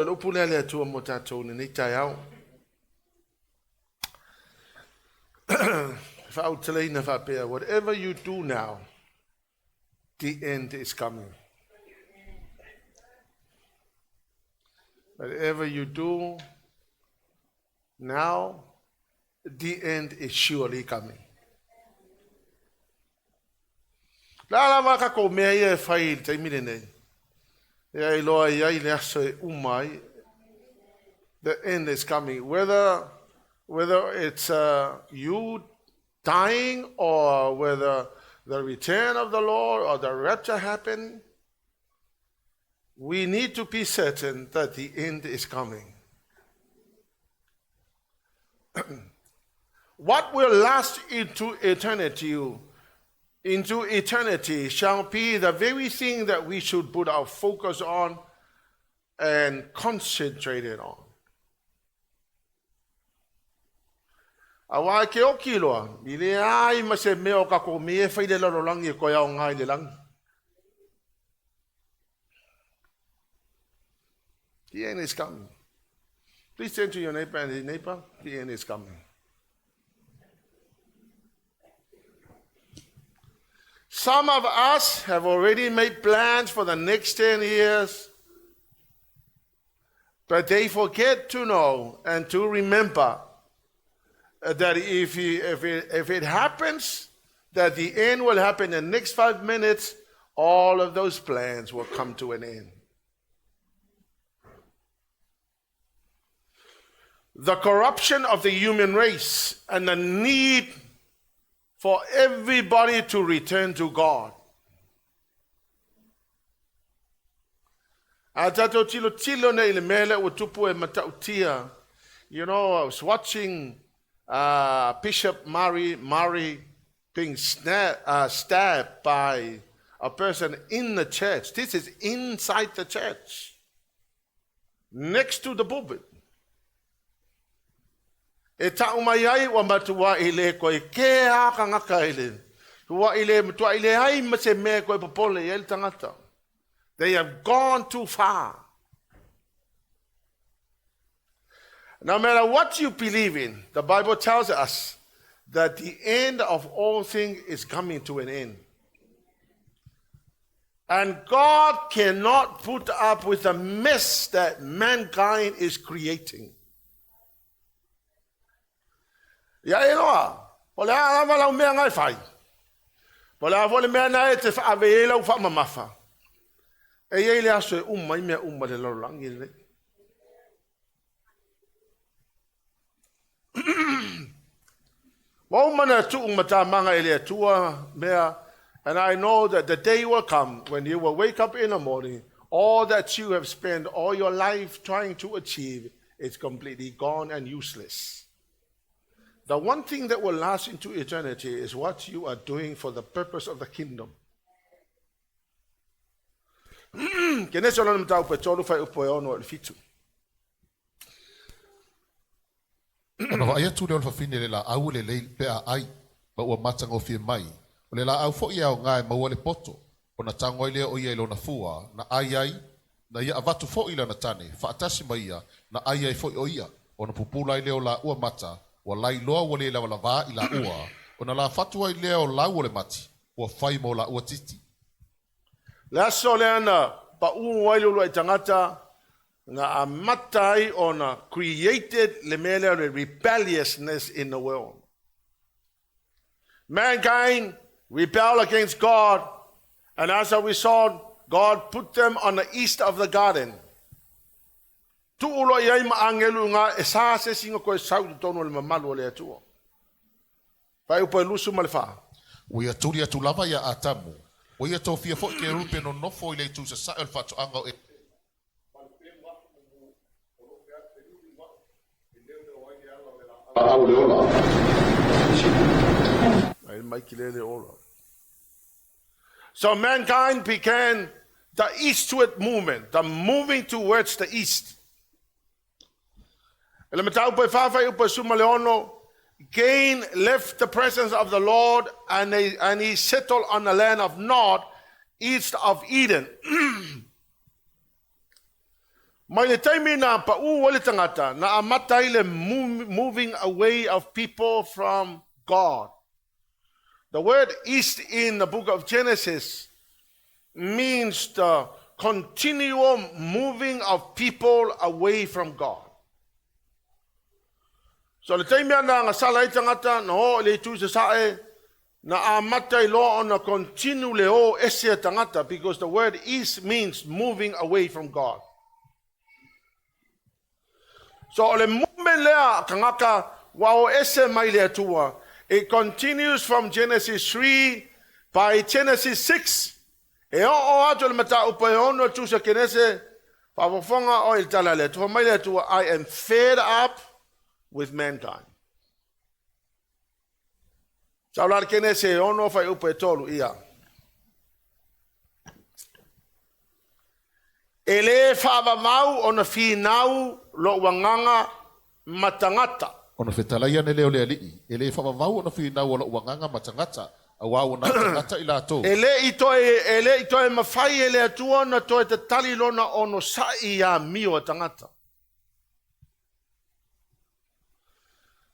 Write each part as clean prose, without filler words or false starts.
O le upu lea a le Atua mo tatou i lenei taeao. Faaulutalaina faapea, whatever you do now, the end is coming. Whatever you do now, the end is surely coming. Le a lava tatou mea ia e fai i le taimi lenei, e iloa e i ai le aso e uma ai. The end is coming. Whether it's you dying or whether the return of the Lord or the rapture happen, we need to be certain that the end is coming. What will last into eternity shall be the very thing that we should put our focus on and concentrate it on. Auā e ke oki loa, i leai ma se mea o tatou mea e fai i le lalolagi e toe aoga i le lagi. The end is coming. Please turn to your neighbor and say, "Neighbor, the end is coming." Some of us have already made plans for the next 10 years, but they forget to know and to remember that if it happens, that the end will happen in the next 5 minutes, all of those plans will come to an end. The corruption of the human race and the need for everybody to return to God. A tatou tilotilo nei i le mea lea ua tupu e matautia. I was watching Bishop Murray Murray being stabbed by a person in the church. This is inside the church, next to the pulpit. E tau mai ai ua matuai le koe ke a kangaka i le. Ua i le matua i le ai ma se mea koe popole i ai le tangata. They have gone too far. No matter what you believe in, the Bible tells us that the end of all things is coming to an end. And God cannot put up with the mess that mankind is creating. Ia e loa, o le a lava lau mea ngai fai. Po le a foi le mea na e te whaave e lau whaamamafa. E iai le aso e uma i mea uma le lalolagi lenei. Ua uma na tuu matamaga e le Atua mea. And I know that the day will come when you will wake up in the morning, all that you have spent all your life trying to achieve is completely gone and useless. The one thing that will last into eternity is what you are doing for the purpose of the kingdom. Kenese o lona mataupu e 3 fuaiupu e 6 i le 7. Ona vaai atu lea o le fafine i le laau e lelei pe a ai, ma ua matagofie mai. O le laau foi e aoga e maua le poto. Ona tago ai lea o ia i lona fua, na ai ai, na ia avatu foi i lana tane, faatasi ma ia, na ai ai foi o ia. Ona pupula ai lea o laua mata, ua lailoa ua le lavalavā i laua. Ona lafatu ai lea o lau o le mati, ua fai mo laua titi. Le aso lea na pau ai le uluai tagata na amata ai ona created le mea lea o le rebelliousness in the world. Mankind rebelled against God, and as a result, God put them on the east of the garden. Tuu loa i ai ma agelu ngā e sa se singa koe sau i totonu o le mamalu o le Atua. Fuaiupu e 24. Ua ia tuli atu lava ia Atamu. Ua ia tofia foi kerupe nonofo i le itu sasae o le faatoaga o Etene. Laau le ola. Ai mai ki le le ola. So mankind began the eastward movement, the moving towards the east. E le mataupu e 4 fuaiupu e 16, Cain left the presence of the Lord and he settled on the land of Nod, east of Eden. Mai le taimi na pa'ū ai le tagata, na amata ai le moving away of people from God. The word east in the book of Genesis means the continual moving of people away from God. So le taimi na agasala ai tagata, na o i le itu i sasae, na amata ai loa ona continue le o ese a tagata, because the word east means moving away from God. So o le movement lea tagata ua o ese mai le Atua. It continues from Genesis 3 by Genesis 6. E oo atu le mataupu e 6 o le tusi a Kenese, faafofoga oe i le tala a le Atua. Mai le Atua, "I am fed up with mankind." Sau la le Kenese e 6 fuaiupu e 3 ia. E lē faavavau ona finau lo'u agaga ma tagata. Ona fetalai ane lea o le Alii, e lē faavavau ona finau o lo'u agaga ma tagata, auā ua na o tagata i latou. E le i toe mafai e le Atua na toe tatali lona onosa'i i amio a tagata.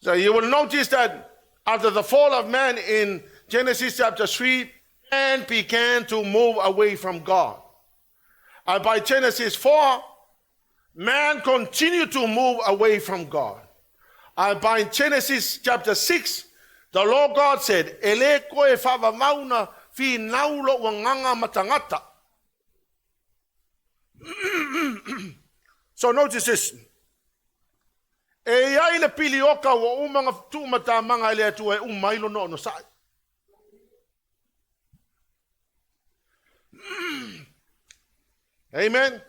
So you will notice that after the fall of man in Genesis chapter 3, man began to move away from God. And by Genesis 4, man continued to move away from God. And by Genesis chapter 6, the Lord God said, E lē toe faavavau ona finau lo'u agaga ma tagata. So notice this. E iai le pilioka ua uma ona tuumatamaga e le Atua e uma ai lona onosa'i. Amen.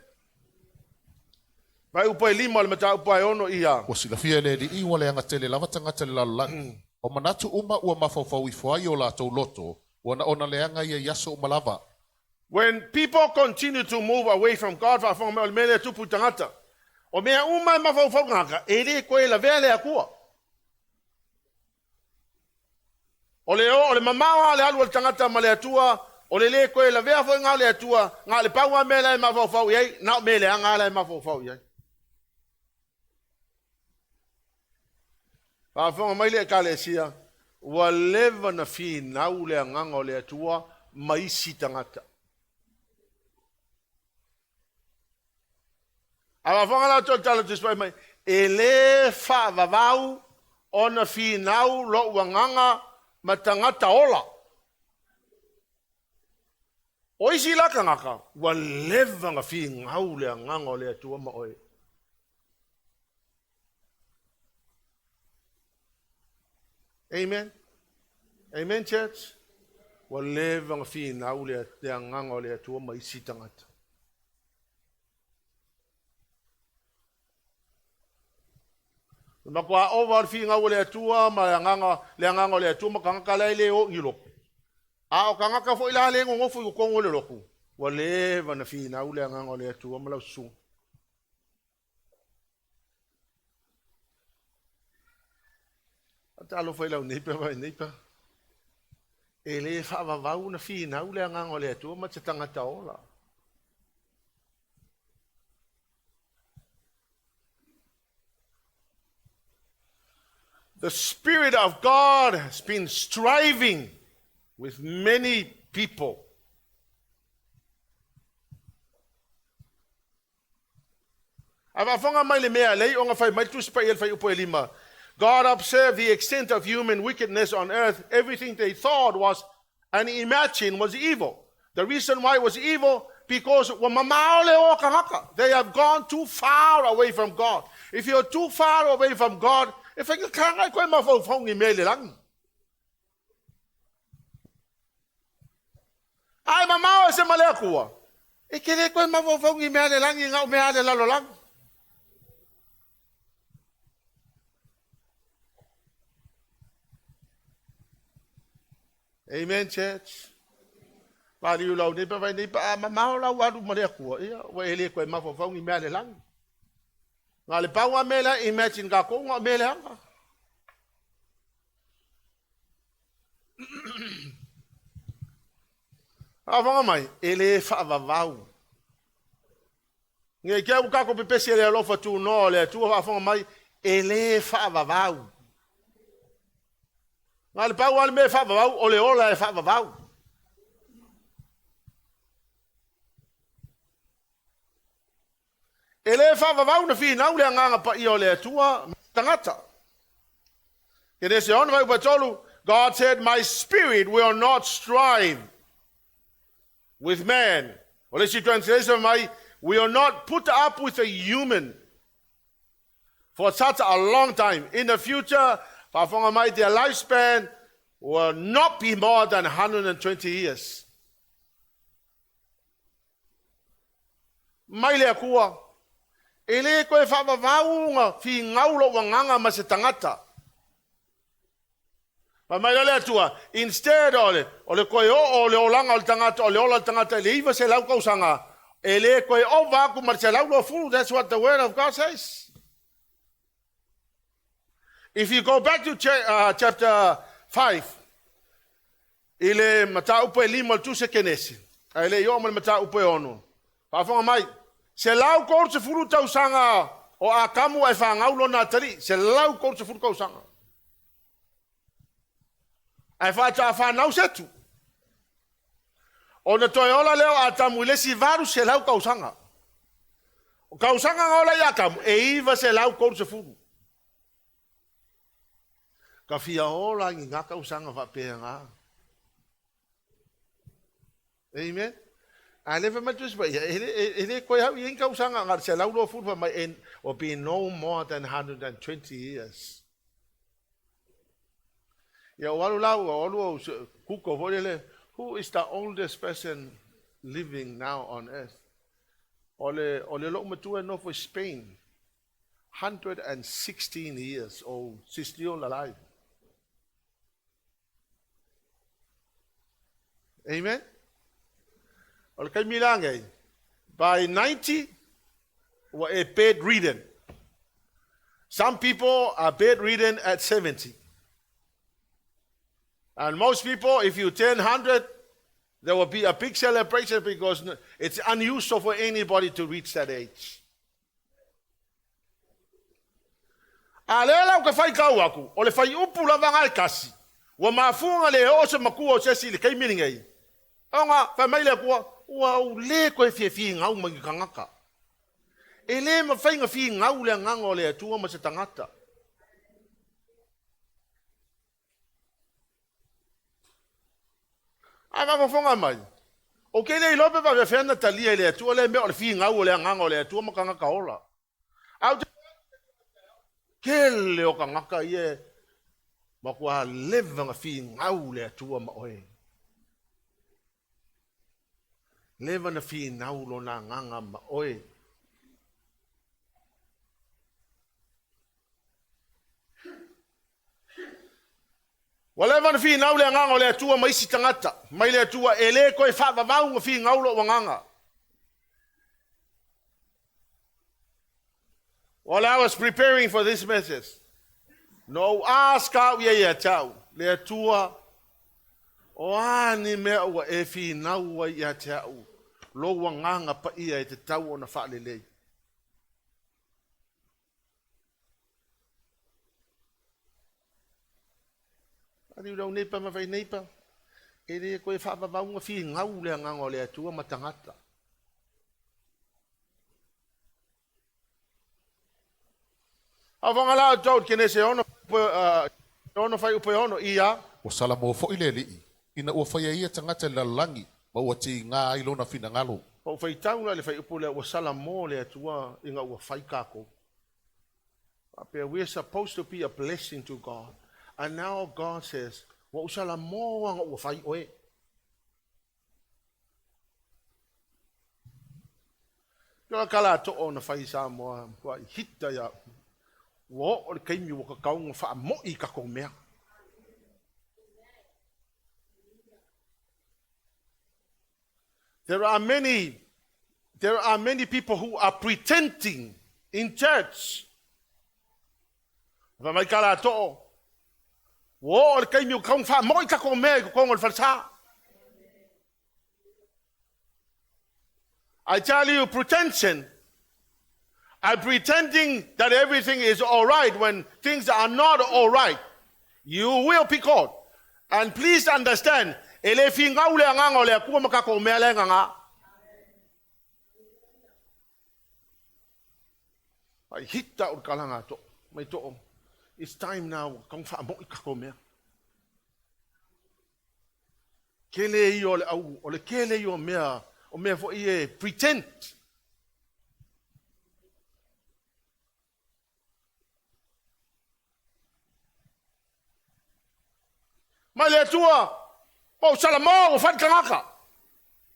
Fuaiupu e 5 o le mataupu e 6 ia. Ua silafia e le Alii ua leaga tele lava tagata i le lalolagi. O manatu uma ua mafaufau ifo ai o latou loto, ua na ona leaga ia i aso uma lava. When people continue to move away from God, faafofoga mai o le mea lea tupu i tagata. O mea uma e mafaufau tagata, e lē toe lavea le Atua. O le o, o le mamao a le alu o le tagata ma le Atua, o le lē toe lavea foi ngā o le Atua, ngā le pau a mea la e mafaufau i ai, na o mea leaga la e mafaufau i ai. Faafofoga mai le ekalesia, ua leva na finau le agaga o le Atua ma isi tagata. A faafofoga la tala Tusi mai, e lē faavavau ona finau lo'u agaga ma tagata ola. O isi la tagata, ua leva na finau le agaga o le Atua ma oe. Amen. Amen, church. Ua leva na finau le agaga o le Atua ma isi tagata. Matua ova o le figau o le Atua ma le agaga o le Atua ma tagata la e le o i loku. A o tagata foi la le nonofo i totonu o le lotu. Ua leva na finau le agaga o le Atua ma lau susuga. Talofa i lau neighbor vai neighbor. E lē faavavau na finau le agaga o le Atua ma se tagata ola. The Spirit of God has been striving with many people. A faafofoga mai le mea lei ona fai mai Tusi Paia le fuaiupu e 5. God observed the extent of human wickedness on earth. Everything they thought was and imagined was evil. The reason why it was evil, because ua mamao le o tagata. They have gone too far away from God. If you're too far away from God, e faigata e koe mafaufau i mea i le lagi. Ai mamao e se ma le Atua. E ke lē koe mafaufau i mea le lagi ngau mea le lalolagi. Amen, church. Paliu lau neighbor vai neighbor a mamao lau alu ma le Atua. Ia, ua e lē koe mafaufau i mea le lagi. Ngā le pau a mea la imagine ka ko ngā mea leaga. Faafofoga mai, e lē faavavau. Nei te au kako pepesi e le alofa tunoa o le Atua faafofoga mai, e le faavavau. Na le pau lava le mea e faavavau, o le ola e faavavau. E le faavavau na finau le agaga paia o le Atua tagata. Kenese 6 fuaiupu 3, God said, "My spirit will not strive with man." O le isi translation mai, "will not put up with a human for such a long time." In the future, faafofoga mai, their lifespan will not be more than 120 years. Mai le Atua, e le toe faavavau na figau lou agaga ma se tagata. Fai mai la le Atua, instead o le toe oo o le olaga o le tagata, o le ola o le tagata i le 900 tausaga, e le toe ova atu ma le 120. That's what the word of God says. If you go back to chapter 5, i le mataupu e 5 o le tusi a Kenesi, ae le i oo ma le mataupu e 6. Faafofoga mai, 130 tausaga o Atamu ae fanau lona atalii, 130 tausaga. Ae faatoa fanau Setu. Ona toe ola lea o Atamu i le isi 800 tausaga. O tausaga na ola i Atamu, e 930. Ka fia ola i ngā tausaga faapea ngā. Amen. A le fai mai tusi paia, e le koe au i ein tausaga ngā 120 fai mai, and will be no more than 120 years. Ia o alu lau, o alu o Google foi lele, who is the oldest person living now on earth? O le lou matua e nofo i Spain, 116 years old, she's still alive. Amen. O le kaimi la by 90, ua e bedridden. Some people are bedridden at 70. And most people, if you turn 100, there will be a big celebration because it's unusual for anybody to reach that age. A lea lau ka fai kau aku, o le fai upu lava ngai kasi. Ua mafunga le o se makua o se si le kaimi nei. Ona, fai mai le akua, ua au le koe fia fi ngau mai kangaka. E le mawhai nga fi ngau le agaga o le Atua ma se tagata. A faafofoga mai. O ke le iloa pe faapefea na talia i le Atua le mea o le figau o le agaga o le Atua ma tagata ola. Au te kele o tagata ia matua leva na figau le Atua ma oe. Leva na finau lona agaga ma oe. Ua leva na finau le agaga o le Atua ma isi tagata. Mai le Atua e le koe faavavau na figau lou agaga. While I was preparing for this message, no ask out ia ia tau, le Atua, o a ni mea ua e finau ai ia te au, lou agaga paia e tatau ona faalelei. Ani lau neipa ma vai neipa, e le koe faavavauga figau le agaga o le Atua ma tagata. Afoga la o tau Kenese 6 fuaiupu 6 ia. Ua salamo foi le Alii, ina ua faia ia tagata i le lalolagi, ma ua tiga ai lona finagalo. Pa u faitau la le fuaiupu lea ua salamo le Atua ina ua fai kākou. Faapea, we are supposed to be a blessing to God. And now God says, ua ou salamo aga ua fai oe. Kua kala to o na fai Samoa, kua i hita ia. Ua oo le kaimi ua tatau ona faamoi i tatou mea. There are many people who are pretending in church. Fa mai kala to ua oo le kaimi ua tatau ona faamoi i tatou mea i totonu o le falesa. I tell you, pretension And pretending that everything is all right when things are not all right. You will be caught. And please understand, e le figau le agaga o le Atua ma tatou mea la e gagā. Ai hita o le kalaga a to, mai to. It's time now, kau whaamoi tatou mea. Kele ia o le au, o le kele ia o mea, o mea foi e pretend. Mai le Atua, o Salamo ua fai tagata.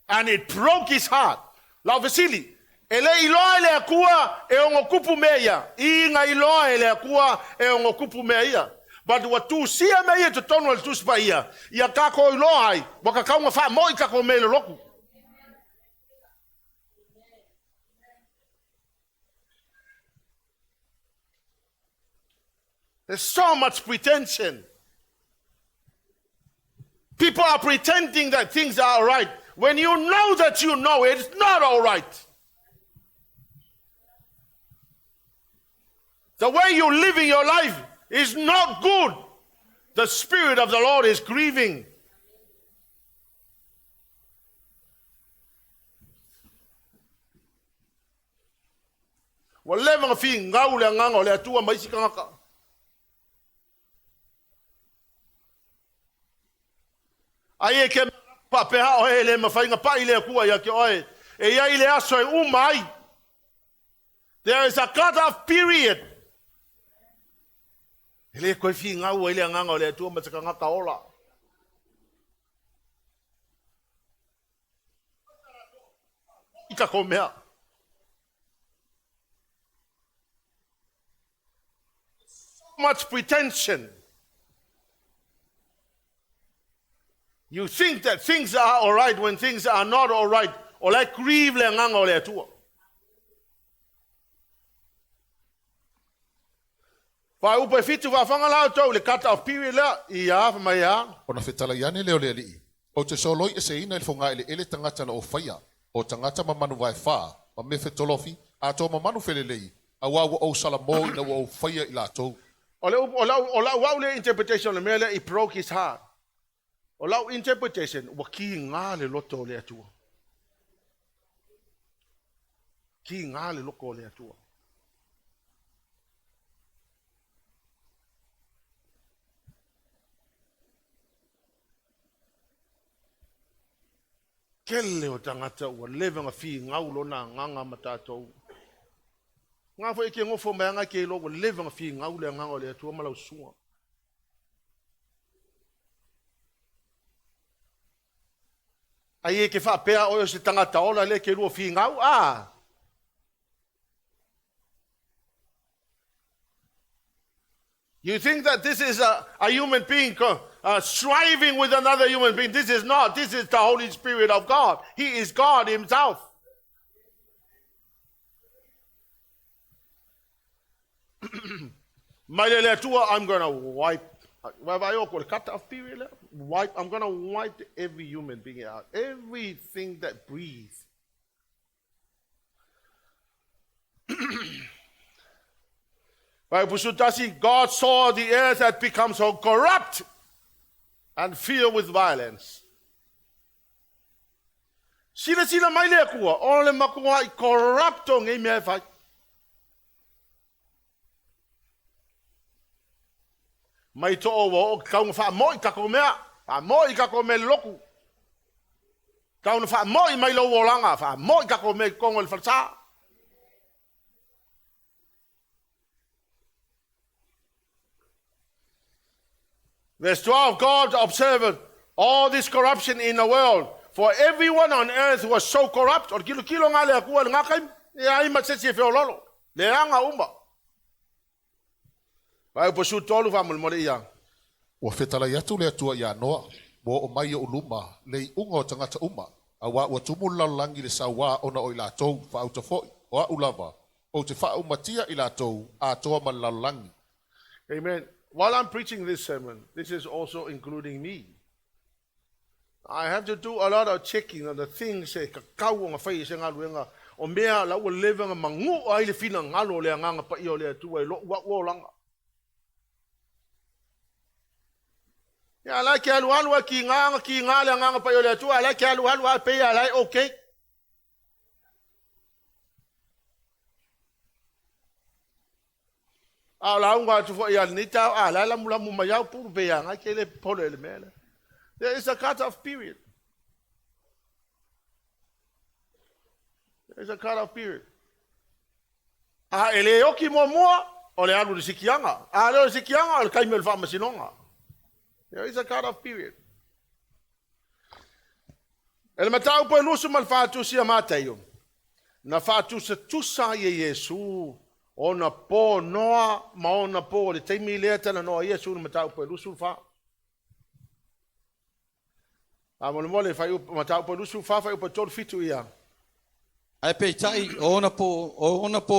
And it broke his heart. Lau fesili, e le iloa e le Atua e ono tupu mea ia. I na iloa e le Atua e ono tupu mea ia. But ua tusia mea ia i totonu o le Tusi Paia, ia tatou iloa ai, ua tatau ona faamoi tatou mea i le lotu. There's so much pretension. People are pretending that things are all right when you know that you know it's not all right. The way you're living your life is not good. The Spirit of the Lord is grieving. Ua leva ona figau le agaga o le Atua ma isi tagata. Ai e ke faapea oe e le mafai ona pai le Atua ia te oe. E i ai le aso e uma ai. There is a cut-off period. E le toe figau ai le agaga o le Atua ma se tagata ola. I tatou mea. So much pretension. You think that things are all right when things are not all right. O la e grieve le agaga o le Atua. Faaupu e 7 faafaga la outou i le cut off period lea ia fa mai a. Ona fetalai ane lea o le Alii, Ou te soloi eseina i le fogaeleele tagata na ou faia, o tagata ma manu vaefa, ma mea fetolofi, atoa ma manu felelei, auā ua ou salamō ina ua ou faia i latou. O le upu, o lau, o lau au lea interpretation o le mea lea, it broke his heart. O lau interpretation, ua kiga le loto o le Atua. Kiga le loko o le Atua. Tele o tagata ua leva ona figau lona agaga ma tatou. Nga foi e ke gofo mai aga ke iloa ua leva ona figau le agaga o le Atua ma lau susuga. Ai e ke faapea oe o se tagata ola lea ke lua figau, a. You think that this is a human being striving with another human being. This is not. This is the Holy Spirit of God. He is God himself. Mai le le Atua, I'm going to wipe. Wipe. I'm going to wipe every human being out. Everything that breathes. God saw the earth had become so corrupt and filled with violence. Silasila mai le Atua, o le matuai corrupt o nei mea e fai. Mai to o o taunga whaamoi takou mea, whaamoi takou mea le loku. Taunga whaamoi mai lau olanga, whaamoi takou mea i kongo le falsa. Verse 12, God observed all this corruption in the world, for everyone on earth was so corrupt. O le kilo kilo ngā le akua le ngā kaim, e ai ma se si e feololo. Le anga uma. Vai po su tolu fa mo le ia. Ua fetalai atu le Atua iā Noa, ua oo mai i oʻu luma le iʻuga o tagata uma, auā ua tumu le lalolagi i le sauā ona o i latou, faauta foi, o aʻu lava, ou te faaʻumatia i latou, atoa ma le lalolagi. Amen. While I'm preaching this sermon, this is also including me. I have to do a lot of checking on the things e kakau o ngā whai se ngā luenga o mea la ua leva ona magu'a ai le finagalo o le Agaga Paia o le Atua i lo'u a'u olaga. Ia la e te alualu a kiga ona kiga le Agaga Paia o le Atua, a la e te alualu a pei a la e okay. A o lauga atu foi ia lenei taeao, a la e lamulamu mai au pulu pe ia ngai ke le popole i le mea lea. There is a cut off period. There is a cut off period. A e le oki muamua, o le alu i le sikiaga. A le o le sikiaga, o le taimi o le faamasinoga. There is a cut off period. E le mataupu e 24 tusi a Mataio, na faatusatusa ai e Iesu ona po Noa ma ona po o le taimi lea talanoa Iesu i le mataupu e 24. A molemole mataupu e 24 fuaiupu e 37 ia. Ae peitai o ona po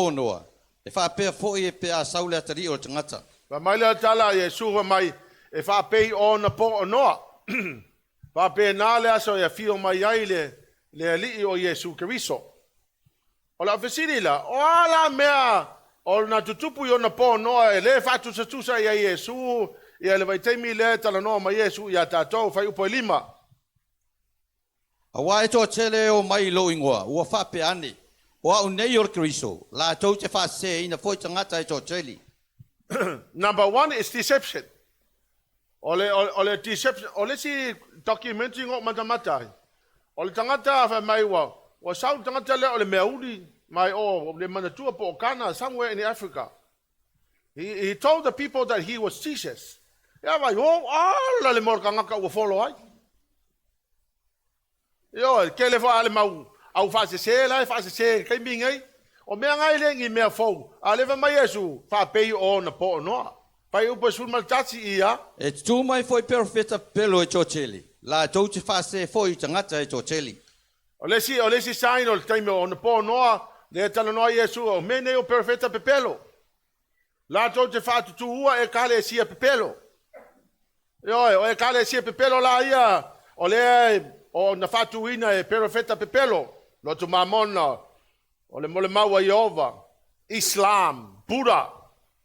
o Noa, e faapea foi e pe a sau le atalii o le tagata. Fa mai le tala a Iesu fa mai e faapei ona po o Noa. Faapena le aso e afio mai ai le alii o Iesu Keriso. O le fesili la, o a la mea o na tutupu i ona po o Noa e le faatusatusa ia Iesu ia le vaitaimi lea e talanoa mai Iesu ia tatou fuaiupu e 5. Auā e toatele e o mai i lou igoa, ua faapea ane, o au nei o le Keriso, latou te faaseseina foi tagata e toatele. Number one is deception. O le deception, o le isi documentary ngo matamata ai. O le tagata fa mai ua sau le tagata lea o le meauli mai o le manatua po o Ghana, somewhere in Africa. He told the people that he was Jesus. Ia vai, o, ala le mo le tagata ua follow ai. Io, ke le fa le mau, au faasese la e faasese taimi nei. O mea ngai le ni mea fou. A le fa mai Iesu, faapei o na po o Noa. Fuaiupu 11 ia. E tutū mai foi perofeta pepelo e toatele, latou te faasese foi i tagata e toatele. O le isi sign o le taimi o na po o Noa, le talanoa Iesu, o mea nei o perofeta pepelo. Latou te faatutuua ekalesia pepelo. Ioe, o ekalesia pepelo la ia, o le o na faatuina e perofeta pepelo. Lotu Mamona, o le mole maua Iova, Islam, Buddha,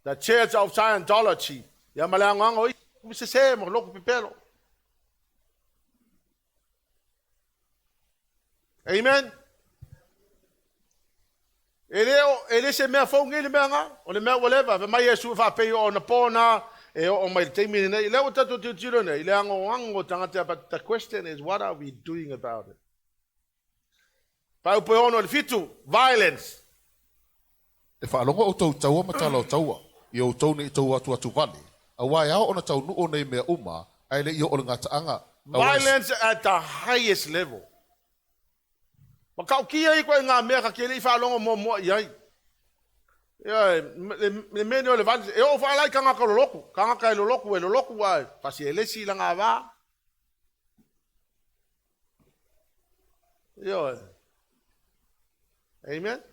the Church of Scientology. Ia ma le agoago i se se mo loku pepelo. Amen. E le, o, e le se mea fou nei le mea ngā, o le mea ua leva, fa mai Iesu faapei o na pōna, e o mai le taimi nei, lea ua tatou tilotilo nei, le agoago tagata, but the question is, what are we doing about it? Fuaiupu e 6 i le 7, violence. E faalogo outou i taua ma tala o taua, ia outou nei tou atuatu vale. Auā e ao ona taunuu nei mea uma, ae le i oo le gataaga. Violence at the highest level. Ma kaukia i koe ngā mea ka kele i whaalongo mua mua i ai. Ia, le mea ni o le violence. E o whaalai ka ngaka loloku. Ka ngaka e loloku, e loloku ai. Fasi e lesi la ngā wā. Ia, amen.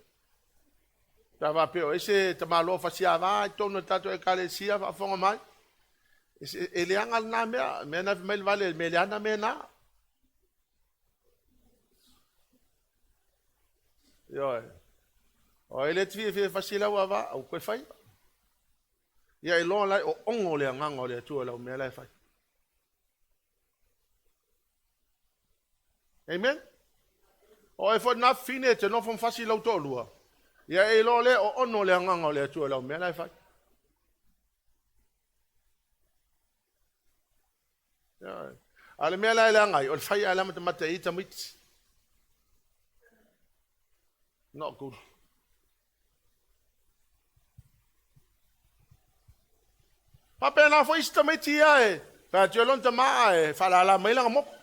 Ta va peo, e se ta malo fasi a vā, i tonu tātou e kalesia, whaafonga mai. E le anga nā mea, mea nā mai le vale, me le ana mea nā. Ioe. O e le te fia fasi lau ava, au koe whai. Ia e loa lai o ongo le anganga o le Atua lau mea lai whai. Amen. O e fo nā fine te nofo fasi lau tō lua. Ia e loa le o ono le anganga o le Atua lau mea lai whai. Ia. A le mea lai le angai, o le whai a la mata mata i tamiti. Not good. Faapena foi isi tamaiti ia e fai atu e lona tamā e faalala mai lana moko.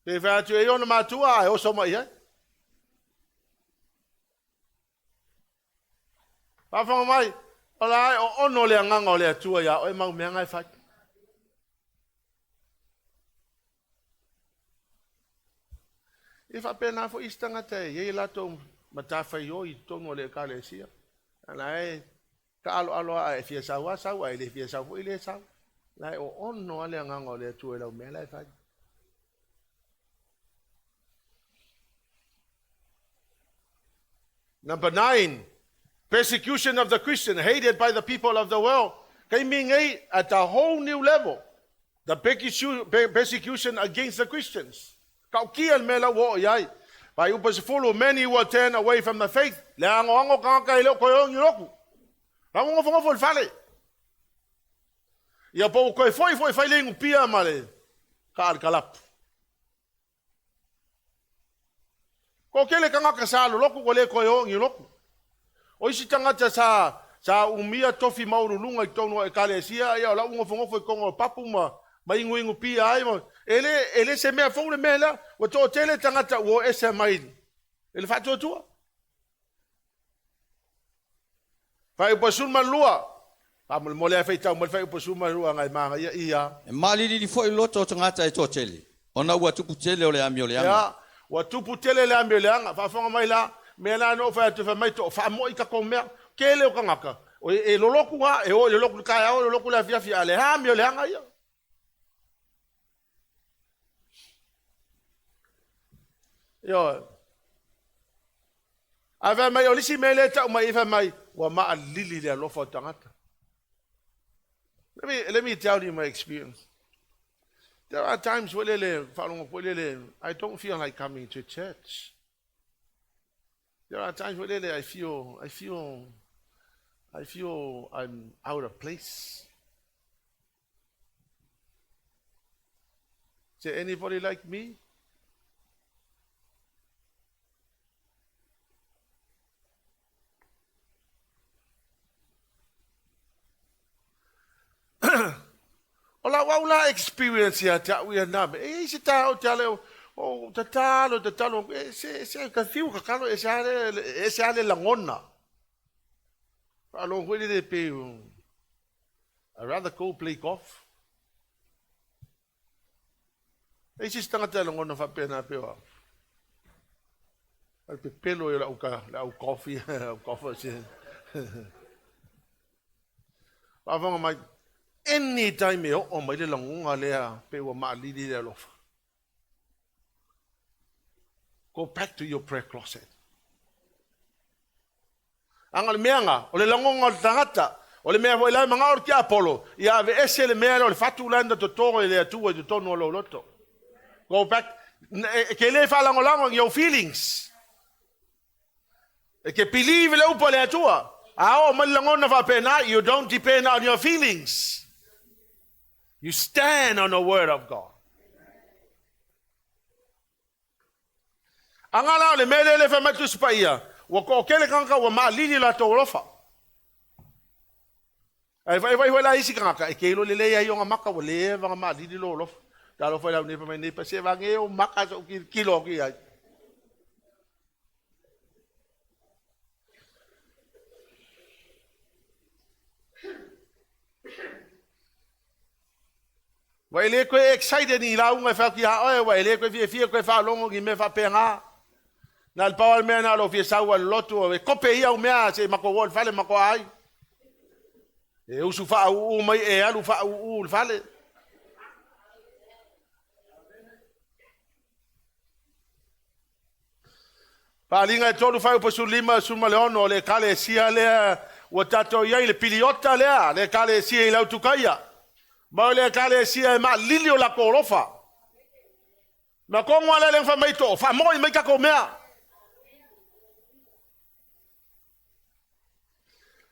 Pe fai atu e ona matua ae oso mai ai. Faafofoga mai, o la e o ono le agaga o le Atua iā oe mau mea e fai. E faapena foi isi tagata e iai latou matafaioi i totonu o le ekalesia. Ala e ka alo alo a e fia sau a sau, a e le fia sau foi le sau. La e o ono ale agaga o le Atua i lau mea la e fai. Number 9, persecution of the Christian, hated by the people of the world. Taimi nei at a whole new level. The persecution against the Christians. Kau kia le mea la ua oo i ai. Fuaiupu 10, many will turn away from the faith. Le agoago tagata e le o toe o ni lotu. La ua nofonofo i le fale. Ia po ua toe foi foi fai le inupia ma le kaa le kalapu. Toatele tagata sa lolotu ua le toe o i ni lotu. O isi tagata sa sa umia tofi maualuluga i totonu o Ekalesia, ia o la ua nofonofo i totonu o papu ma ma inuinupia ai ma e le e le se mea fou le mea lea. Ua toatele tagata ua o ese mai i le faatuatua. Fuaiupu 12, faamolemole ae faitau mai le fuaiupu 12 agai manaia ia. E malilili foi loto o tagata e toatele, ona ua tupu tele o le amioleaga. Ia, ua tupu tele le amioleaga. Faafofoga mai la, mea la na ou fai atu fai mai to faamo'i tatou mea. Tele o tagata, e lolotu lava, e o i le lotu i le taeao, le lotu i le afiafi, a o le amioleaga ia. Ioe. Ae fai mai, o le isi mea lea e tau mai i fai mai, ua maalili le alofa o tagata. Let me tell you my experience. There are times foi lele, faalogo foi lele, I don't feel like coming to church. There are times foi lele, I feel I'm out of place. Is there anybody like me? O lau au la experience ia te au ia nā mea. E i se taeao te ale o, o tatalo, tatalo, e se, se, ka fiu ka kalo, e se ale, e se ale lagona. Faalogo foi lele pe, I rather go play golf. E isi tagata e lagona faapena pe o au. Ai pepelo i lau ka, lau coffee, lau coffee se. Faafofoga mai, anytime e oo mai le lagona lea pe ua maalili le alofa. Go back to your prayer closet. Aga o le mea na, o le lagona o le tagata, o le mea foi la e manao le tiapolo, ia aveese le mea lea o le fatu la na toto e le Atua i totonu o lou loto. Go back, e ke le faalagolago i ou feelings. E ke believe le upu a le Atua. A oo mai le lagona faapena, you don't depend on your feelings. You stand on the word of God. Aga la o le mea lea le fai mai Tusi Paia, ua toatele tagata ua maalili latou alofa. Ae vaivai foi la isi tagata, e ke iloa lelei ai ona maka, ua leva ona maalili lou alofa. Talofa i lau nei fai mai nei, pa se vage o maka sa ou kilokilo atu i ai. Ua e le toe excited i lauga e fai atu ia oe, ua e le toe fiafia toe faalogo i mea faapena. Na o le pau lava le mea na o lou fia sau lava i le lotu, e kope ia au mea se i matou o i le fale matou ai. E usu faauu mai e alu faauu i le fale. Faaaliga e 3 fuaiupu 15 16 o le ekalesia lea ua tatou i ai, le piliota lea, le ekalesia i Lautukaia. Ma o le ekalesia e maalili o latou alofa. Ma tonu lava lea fai mai to, faamoi mai tatou mea.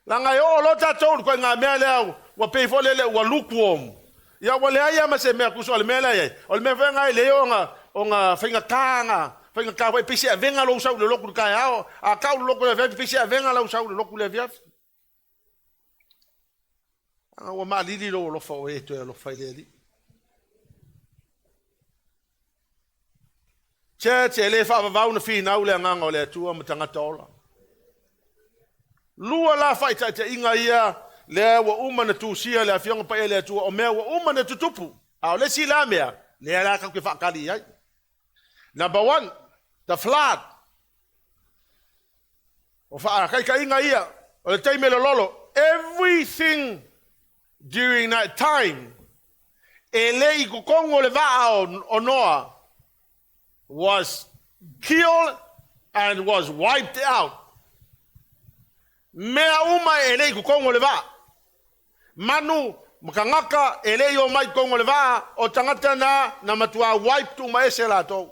Leaga e oo loa tatou i le ituaiga mea lea ua pei foi lele ua lukewarm. Ia ua leai lava ma se mea tusa o le mea la e i ai. O le mea foi lena e lelei ona ona faigata ona faigata foi pei se avega lou sau i le lotu i le taeao, a tau i le lotu i le afiafi pei se avega lau sau i le lotu i le afiafi. Leaga ua maalili lou alofa o e toe alofa i le Alii. Church, e le faavavau na finau le agaga o le Atua ma tagata ola. Lua la faaitaitaiga ia lea ua uma na tusia le Afioga Paia a le Atua o mea ua uma na tutupu. A o le isi la mea, lea la tatou te faatali i ai. Number 1, the flood. O faataitaiga ia, o le taimi lololo, everything during that time, e le i totonu o le vaa o Noa, was killed and was wiped out. Mea uma e le i totonu o le vaa. Manu ma tagata e le i omai i totonu o le vaa, o tagata na na matua wiped uma ese latou.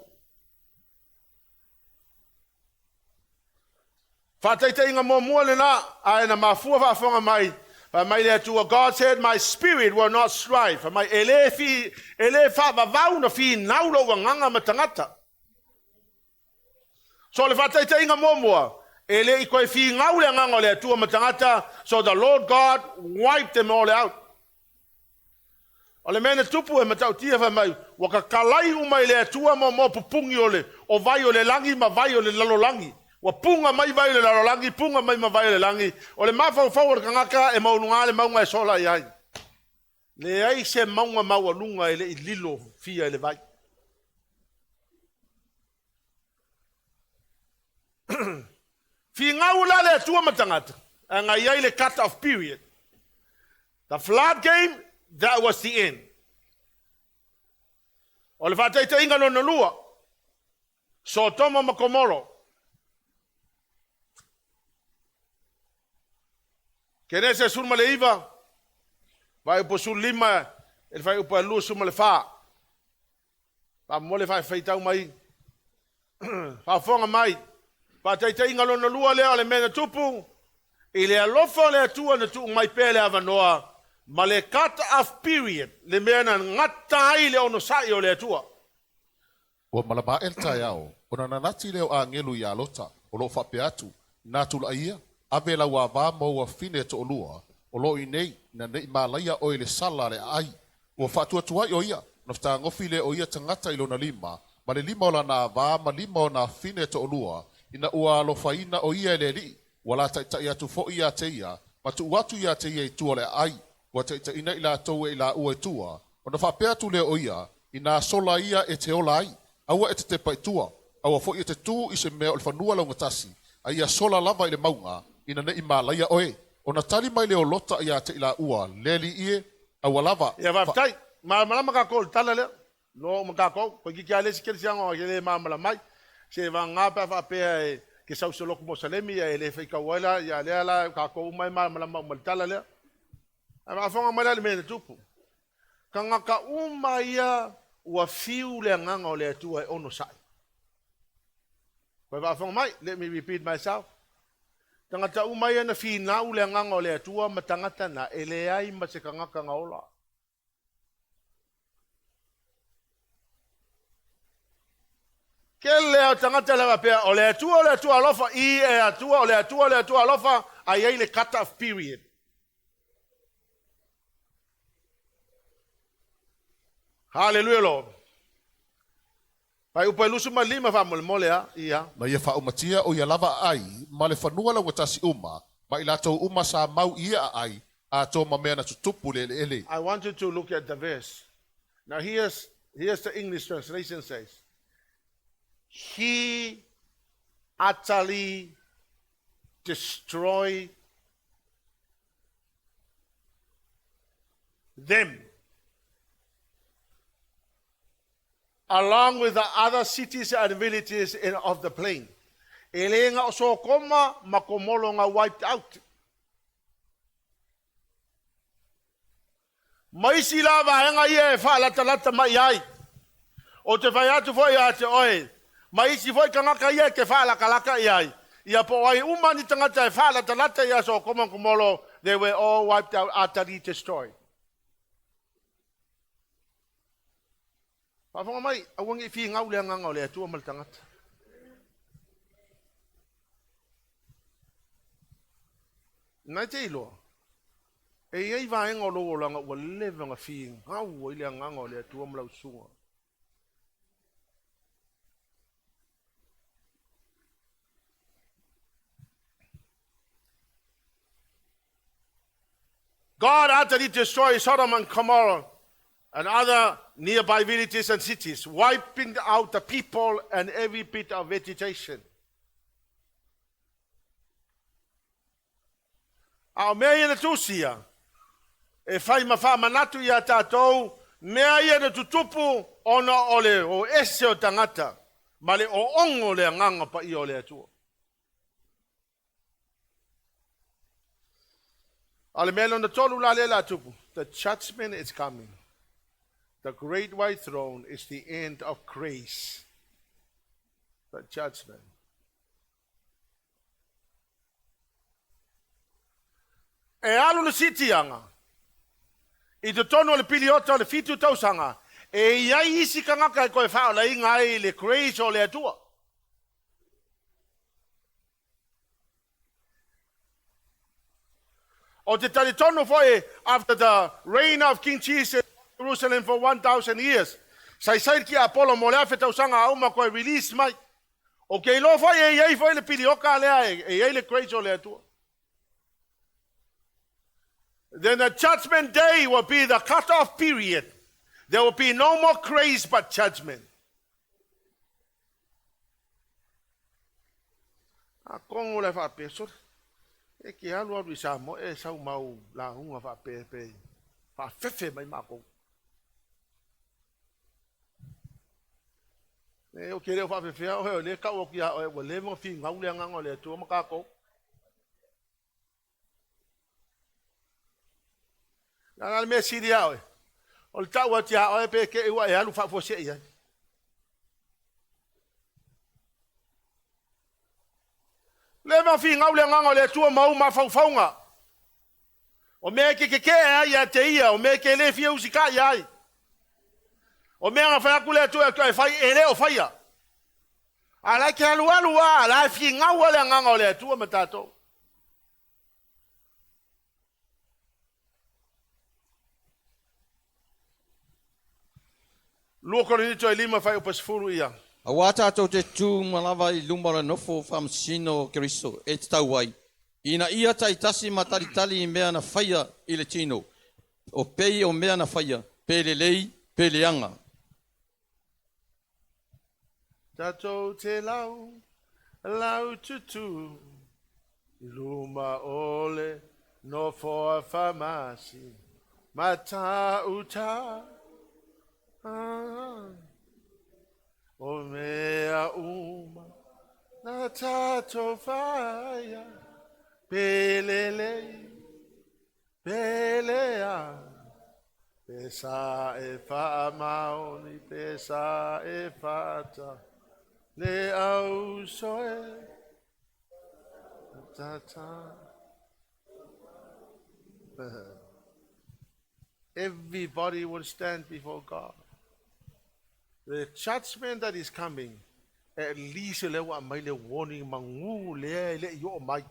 Faataitaiga muamua lena, ae na mafua faafofoga mai, fai mai le Atua, God said, my spirit will not strive. Fai mai, e le, fi, e le faavavau na finau lou agaga ma tagata. So le faataitaiga muamua, e le i toe finau le agaga o le Atua ma tagata, so the Lord God wiped them all out. O le mea na tupu e matautia fai mai, ua tatalai uma i le Atua mo pupugi o le o vai o le lagi ma vai o le lalolagi. Ua puga mai vai o le lalolagi, puga mai ma vai o le lagi. O le mafaufau o le tagata e maualuga le mauga e sola i ai. Leai se mauga maualuga e le i lilo fia i le vai. Finau la le Atua ma tagata, ae na i ai le cut off period. The flood came, that was the end. O le faataitaiga lona lua, Sotoma ma Komoro. Kenese 19, fuaiupu 15 i le fuaiupu 24. Faamolemole faitau mai, faafofoga mai. Faataitaiga lona lua lea o le mea na tupu, i le alofa o le Atua na tuu mai pea le avanoa, ma le cut off period, le mea na gata ai le onosai o le Atua. Ua malama aʻe le taeao, ona nanati lea o agelu iā Lota, o loo faapea atu, Na tulaʻi ia, ave lau avā ma ou afafine e toʻalua, o loo i inei, ina ne i malaia oe i le sala a le aai. Ua faatuatuai o ia, ona fetagofi lea o ia tagata i lona lima, ma le lima o lana avā ma lima o ona afafine e toʻalua, ina ua alofaina o ia e le Alii, ua la taʻitaʻi atu foʻi iā te ia, ma tuu atu iā te ia i tua o le aai, ua taʻitaʻina i latou e i laua i tua, ona faapea atu lea o ia, Inā sola ia e te ola ai, aua e te tepa i tua, aua foʻi e te tū i se mea o le fanua laugatasi, a ia sola lava i le mauga, ina ne i malaia oe. Ona tali mai lea o Lota iā te i laua, Le alii e, aua lava, Ia faafetai. Malamalama tatou i le tala lea. Iloa uma tatou. Toeitiiti lava le isi kerisiano e le malamalama ai. Se vagana pe a faapea e te sau i se lotu Mosalemi e le faitau ai la, ia lea la tatou uma e malamalama uma i le tala lea. Ae faafofoga mai la i le mea na tupu. Tagata uma ia ua fiu le agaga o le Atua e onosai. Koe faafofoga mai, let me repeat myself. Tagata uma ia na finau le agaga o le Atua ma tagata na, e leai ma se tagata na ola. Kele o tagata le faapea, o le Atua o le Atua alofa, i e Atua, o le Atua o le Atua alofa, a i ai le cut off period. Hallelujah, Lord. Fuaiupu e 25 faamolemole a, ia. Na ia faaumatia o ia lava aai ma le fanua laugatasi uma, ma i latou uma sa mau i ia aai, atoa ma mea na tutupu i le eleele. I want you to look at the verse. Now here's, here's the English translation says. He utterly destroyed them along with the other cities and villages in, of the plain. E le na o Sotoma ma Komoro na wiped out. Ma isi la vaega ia e faalatalata mai ai. O te fai atu foʻi ia te oe, ma isi foʻi tagata ia e te faalakalaka i ai. Ia po o ai uma ni tagata e faalatalata ia Sotoma ma Komoro, they were all wiped out, utterly destroyed. Faafofoga mai, aua ne i finau le agaga o le Atua ma le tagata. Na e te iloa, e i ai vaega o lou olaga ua leva ona finau ai le agaga o le Atua ma lau susuga. God utterly destroyed Sodom and Gomorrah and other nearby villages and cities, wiping out the people and every bit of vegetation. A o mea ia na tusia, e fai ma faamanatu iā tatou, mea ia na tutupu ona o le o ese o tagata ma le oogo o le agaga paia o le Atua. A o le mea lona tolu la lea o le a tupu, the judgment is coming. The great white throne is the end of grace. The judgment. E alu le siitiaga i totonu o le piliota o le 7 tausaga, e i ai isi tagata e toe faaolaina ai le grace o le Atua. O te talitonu foi, after the reign of King Jesus Jerusalem for 1,000 years, saisai le tiapolo mo le 1,000 tausaga a uma toe release mai. Ou te iloa foi e i ai foi le pilioka lea e i ai le grace o le Atua. Then the judgment day will be the cut-off period. There will be no more grace but judgment. Atonu o le faapea, sole, e ke alu alu i Samoa e sau mau lauga faapea pe faafefe mai matou. E, ou te le o faafefea oe, o lea e tau atu ia oe, ua leva ona finau le agaga o le Atua ma tatou. Na le mea sili ia oe, o le tau atu ia oe pe te i ua e alu faafuasei ai. Leva ona finau le agaga o le Atua ma ou mafaufauga. O mea e te tetee ai ia te ia, o mea e te le fia usitai ai. O mea na fai atu le Atua e fai, e le o faia. A la e te alualu lava, a la e finau lava le agaga o le Atua ma tatou. 2 Korinito e 5 fuaiupu 10 ia. Auā tātou te tū uma lava i luma o le nofo faamasino o Keriso e tatau ai, ina ia taitasi ma talitali i mea na faia i le tino, o pei o mea na faia, pe lelei, pe leaga. Tatou te lau, lau tutu, i luma o le nofoa faamasi, matauta, o mea uma na tatou faia, pe lelei, pe leaga. Pe sa e faamaoni, pe sa e fata, le au soe, ta ta. Everybody will stand before God. The judgment that is coming, at least lea ua aumai le warning manu lea e le i oo mai.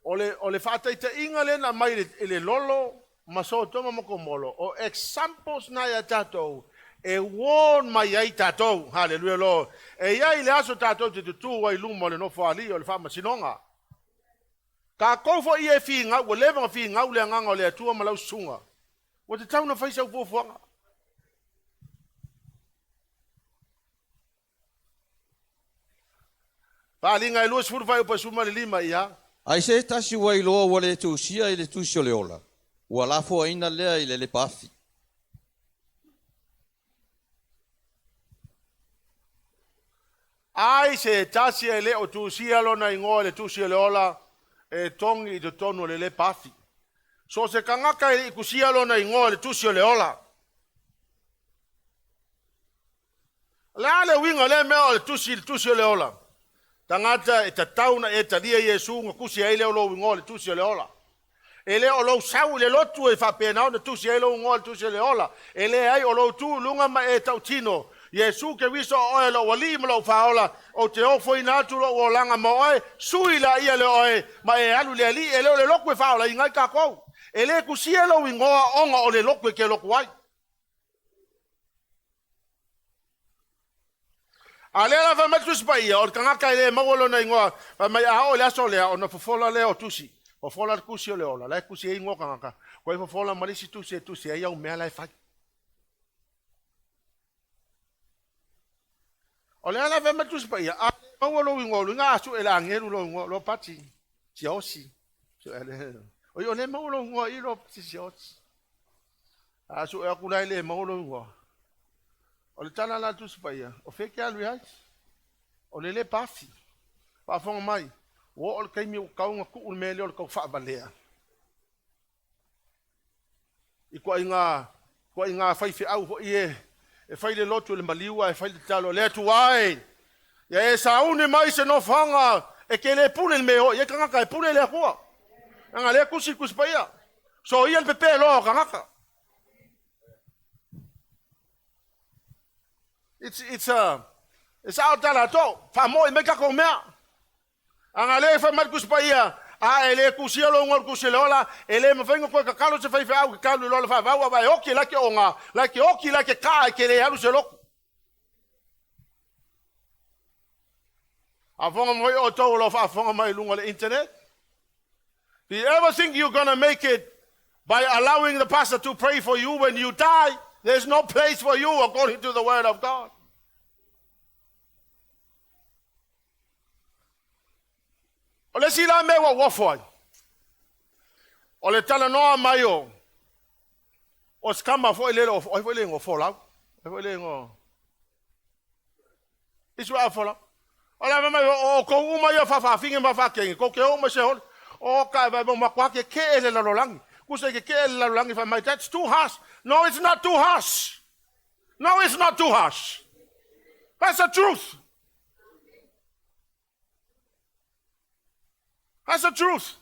O le, o le faataitaiga lea na aumai i le lolo ma Sotoma ma Komolo, o examples na ia tatou e warn mai ai tatou. Hallelujah Lord. E i ai le aso tatou te tutū ai i luma o le Nofoalii o le Faamasinoga. Tatou foi ia e finau, ua leva ona finau le Agaga o le Atua ma lau susuga. Ua tatau ona fai sau fuafuaga. Faaaliga e 20 fuaiupu e 15 ia. Ai se tasi ua iloa ua le tusia i le tusi o le ola, ua lafoaina lea i le lepa afi. Ai se tasi e le o tusia lona igoa i le tusi o le ola, e togi i totonu o le lepa afi. So o se tagata e le i tusia lona igoa i le tusi o le ola. O le a le uiga o lea mea o le tusi i le tusi o le ola? Tagata e tatau ona e talia Iesu ona tusi ai lea o lou igoa i le tusi o le ola. E le o lou sau i le lotu e faapena ona tusi ai lou igoa i le tusi o le ola. E leai, o lou tu i luga ma e tautino, Iesu Keriso o oe lou Alii ma lou Faaola, ou te ofoina atu lou olaga mo oe, sui laia le oe ma e alu i le Alii. E le o le lotu e faaolaina ai tatou. E le tusia lou igoa ona o le lotu e te lotu ai. A lea la fai mai le Tusi Paia, o le tagata e le maua lona igoa, fai mai a oo i le aso lea, ona fofola lea o tusi. Fofola le tusi o le ola, la e tusi ai igoa o tagata, toe fofola ma le isi tusi e tusi ai au mea la e fai. O lea la fai mai le Tusi Paia, a le maua lou igoa, o luga a sue e le agelu lou igoa, lo pati, siaosi. Oi, o le maua lou igoa i lo pati siaosi. A sue aku la e le maua lou igoa. O le tala la a le Tusi Paia, o fea e te alu i ai? O le lepa afi. Faafofoga mai, ua oo le taimi ua tatau ona tuu le mea lea o le tau faavalea. I ituaiga, ituaiga faifeau foi e, e fai le lotu i le maliu ae fai le tatalo, Le Atua e, ia e sauni mai se nofoaga e te le pule i le mea e oo i ai tagata, e pule le Atua. Leaga lea e tusi le Tusi Paia, soia le pepe loa o tagata. It's, it's a, e sao le tala a Too, faamo'i mai tatou mea. Ana lea e fai mai le Tusi Paia, A e le tusia lou igoa i le Tusi o le Ola, e le mafai ona toe tatalo se faifeau e tatalo i le ola faavavau, aua e oti la ke oga, la ke oti la ke kaa e ke le alu se lotu. Faafofoga mai outou o lo o faafofoga mai i luga o le internet. Do you ever think you're gonna make it by allowing the pastor to pray for you when you die? There's no place for you according to the word of God. O le isi la mea ua ou ofo ai, o le talanoa mai o o si tama foi lele o ai foi le igoa Folau, ai foi le igoa Israel Folau. O le a mai o outou uma ia faafaafine ma faakenge, tou te o uma i se hole. O ka e vai matua ke ke e le lalolagi. Kusa ke ke e le lalolagi fai mai, that's too harsh. No, it's not too harsh. No, it's not too harsh. That's the truth. That's the truth.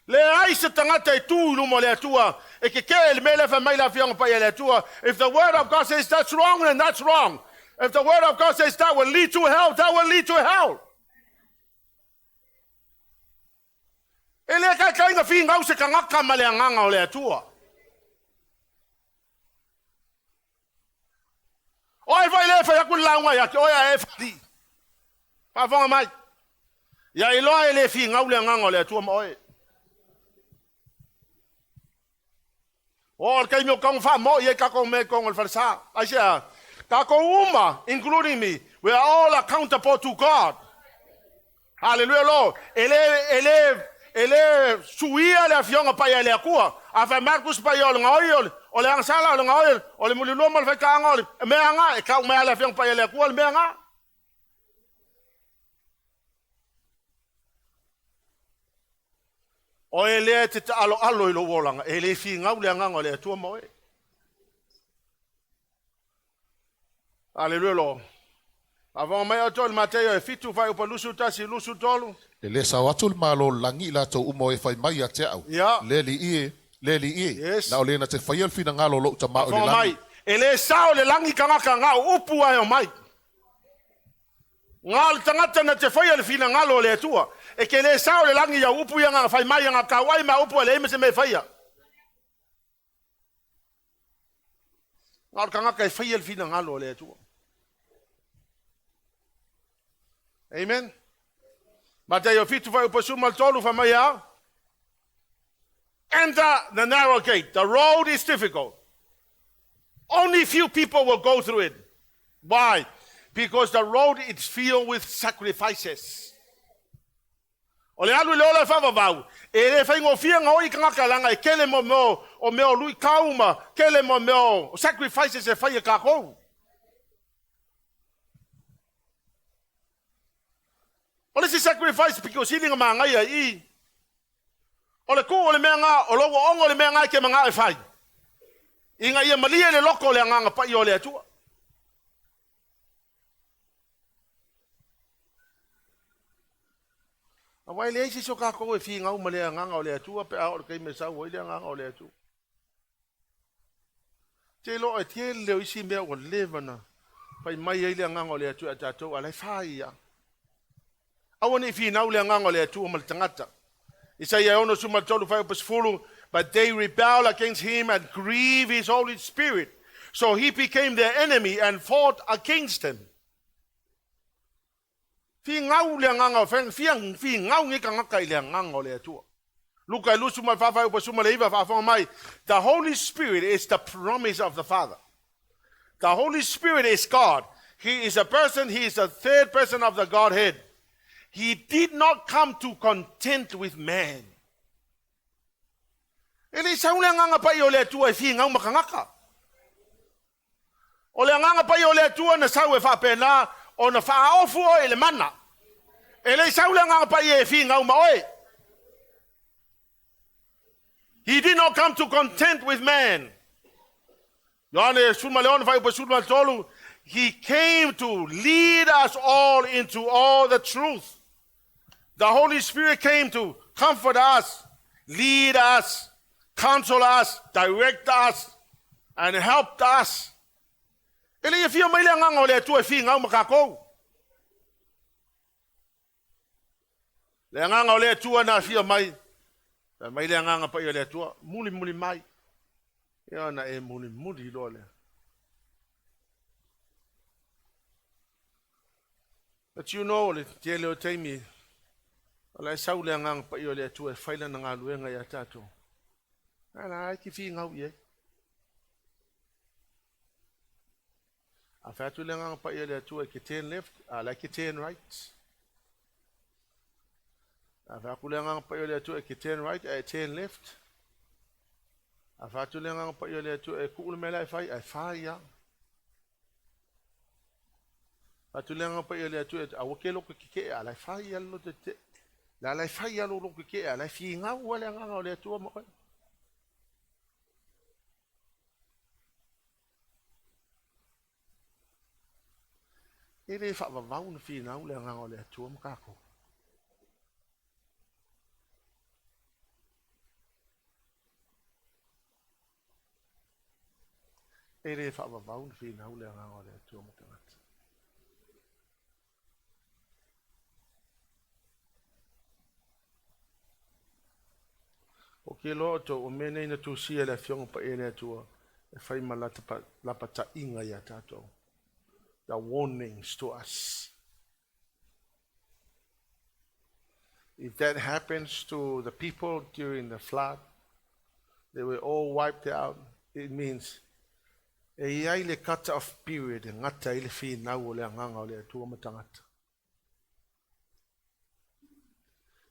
Leai se tagata e tu i luma o le Atua e kekee i le mea lea e fai mai le Afioga Paia a le Atua. If the word of God says that's wrong, then that's wrong. If the word of God says that will lead to hell, that will lead to hell. E le taitaiga finau se tagata ma le agaga o le Atua. O ai foi lea e fai atu le lauga ia te oe ae e faalii? Faafofoga mai. Ia iloa e le finau le agaga o le Atua ma oe. O le taimi o tago faamoi ai tatou mea i totonu o le falesa. Aisea? Tatou uma, including me, we are all accountable to God. Haleluia Lord. E le, e le, e le suia le Afioga Paia e le Atua. A fai mai le Tusi Paia o le gaoi o le, o le agasala, o le gaoi o le mulilua ma le faitaaga o le mea ga, e tau mai lava le Afioga Paia e le Atua le mea ga. Oe lea e te taaloalo i lou olaga, e le finau le agaga o le Atua ma oe. Aleluia Lord. Faafofoga mai outou i le Mataio e 7 fuaiupu 21 23. E le sao atu le Malo o le lagi i latou uma o e fai mai ia te au, Le Alii e, le Alii e, na o le na te faia le finagalo o lou Tama o i le Faafofoga lagi. mai, e le sao le lagi tagata na o upu ae omai. Na o le tagata na te faia le finagalo o le Atua. E te le sao le lagi i au upu ia na fai mai ia na tauai ma upu e leai ma se mea e faia. Na o le tagata e faia le finagalo o le Atua. Amen. Mataio 7 fuaiupu 13 fai mai a. Enter the narrow gate. The road is difficult. Only few people will go through it. Why? Because the road is filled with sacrifices. O le alu i le ola e faavavau, e le faigofie ona oi tagata leaga e tele mo mea o mea o luitau ma tele mo mea o sacrifices e fai e tatou. O le isi sacrifice pito sili ona manaia i i, o le tuu o le mea na, o lou ooga o le mea na e te manao e fai, ina ia malie le loto o le Agaga Paia o le Atua. Aua e leai se isi o tatou e finau ma le Agaga o le Atua pe a oo i le taimi e sau ai le Agaga o le Atua. Te iloa e tele o isi mea ua leva na fai mai ai le Agaga o le Atua ia tatou, a o la e fai lava. Aua ne i finau le Agaga o le Atua ma le tagata. Isaia 63 fuaiupu 10, But they rebelled against him and grieved his Holy Spirit, so he became their enemy and fought against them. Finau le agaga o fia finau nei tagata i le agaga o le Atua. Luka e 24 fuaiupu 19 faafofoga mai, The Holy Spirit is the promise of the Father. The Holy Spirit is God. He is a person, he is the third person of the Godhead. He did not come to contend with man. E le i sau le agaga paia o le Atua e finau ma tagata. O le agaga paia o le Atua na sau e faapena ona faaofu oe i le mana. E le i sau le agaga paia e finau ma oe. He did not come to contend with man. Ioane 16 fuaiupu 13, He came to lead us all into all the truth. The Holy Spirit came to comfort us, lead us, counsel us, direct us, and help us. E le i afio mai le Agaga o le Atua e figau ma kākou. Le Agaga o le Atua na afio mai, fai mai le Agaga Paia o le Atua, mulimuli mai. Ia ona e mulimuli loa lea. But you know, le tele o taimi, o la e sau le Agaga Paia o le Atua e fai lana galuega ia tatou. A la e te figau i ai. A fai atu le Agaga Paia o le Atua e ke turn left, a la e ke turn right. A fai atu le Agaga Paia o le Atua e ke turn right, a e turn left. A fai atu le Agaga Paia o le Atua e tuu le mea la e fai, ae fai lava. Fai atu le Agaga Paia o le Atua e aua ke loto tetee, a la e fai lava le loto tetee. La la e fai lava lou loto tetee, a la e figau lava le Agaga o le Atua ma oe. E le faavavau na finau le Agaga o le Atua ma tatou. E le faavavau na finau le Agaga o le Atua ma tagata. Ou te iloa outou, o mea nei na tusia e le Afioga Paia e le Atua e fai ma lapataiga ia tatou. The warnings to us. If that happens to the people during the flood, they were all wiped out, it means e i ai le cut off period e gata ai le finau o le Agaga o le Atua ma tagata.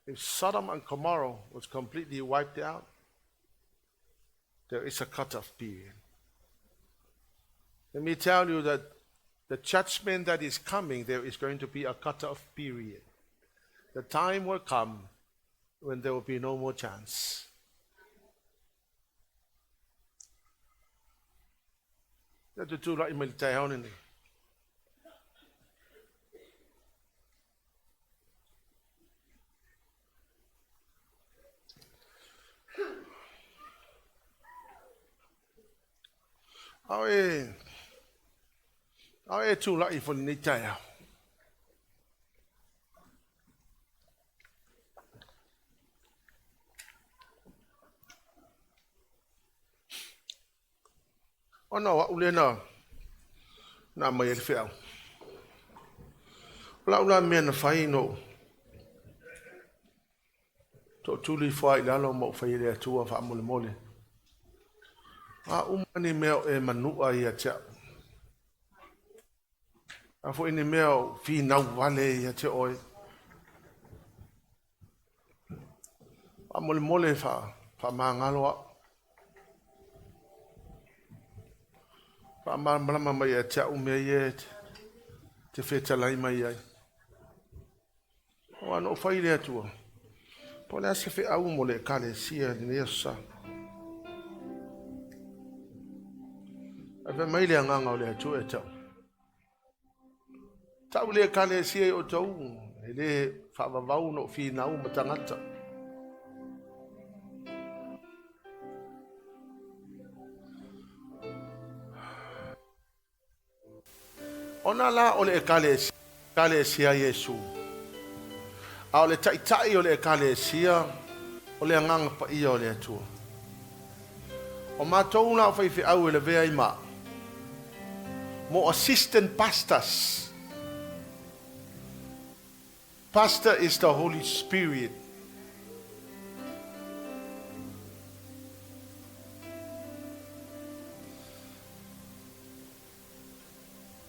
If Sodom and Gomorrah was completely wiped out, there is a cut off period. Let me tell you that the judgment that is coming, there is going to be a cut off period. The time will come when there will be no more chance. Ia tutulai mai le taeao lenei. Ao e, ao e tulai fo lenei taeao. Ona o au lea na, na aumai ai le feau. O lau la mea na fai no tootuli ifo lava i lalo ma ou fai i le Atua faamolemole. A uma ni mea o e manua ia te au. A foi ni mea o finau vale ia te oe. Faamolemole faamagalo au. Faamalamalama mai ia te au mea ia e te fetalai mai ai. Aua na ou fai i le Atua, po o le a se feau mo le Ekalesia i lenei aso sa. Ae fai mai le Agaga o le Atua ia te au. Tau le Ekalesia i outou, e le faavavau ona ou finau ma tagata. Ona la o le Ekalesia Iesu, a o le Taitai o le Ekalesia o le Agaga Paia o le Atua. O matou la o faifeau e lavea ai ma mo assistant pastors. Pastor is the Holy Spirit.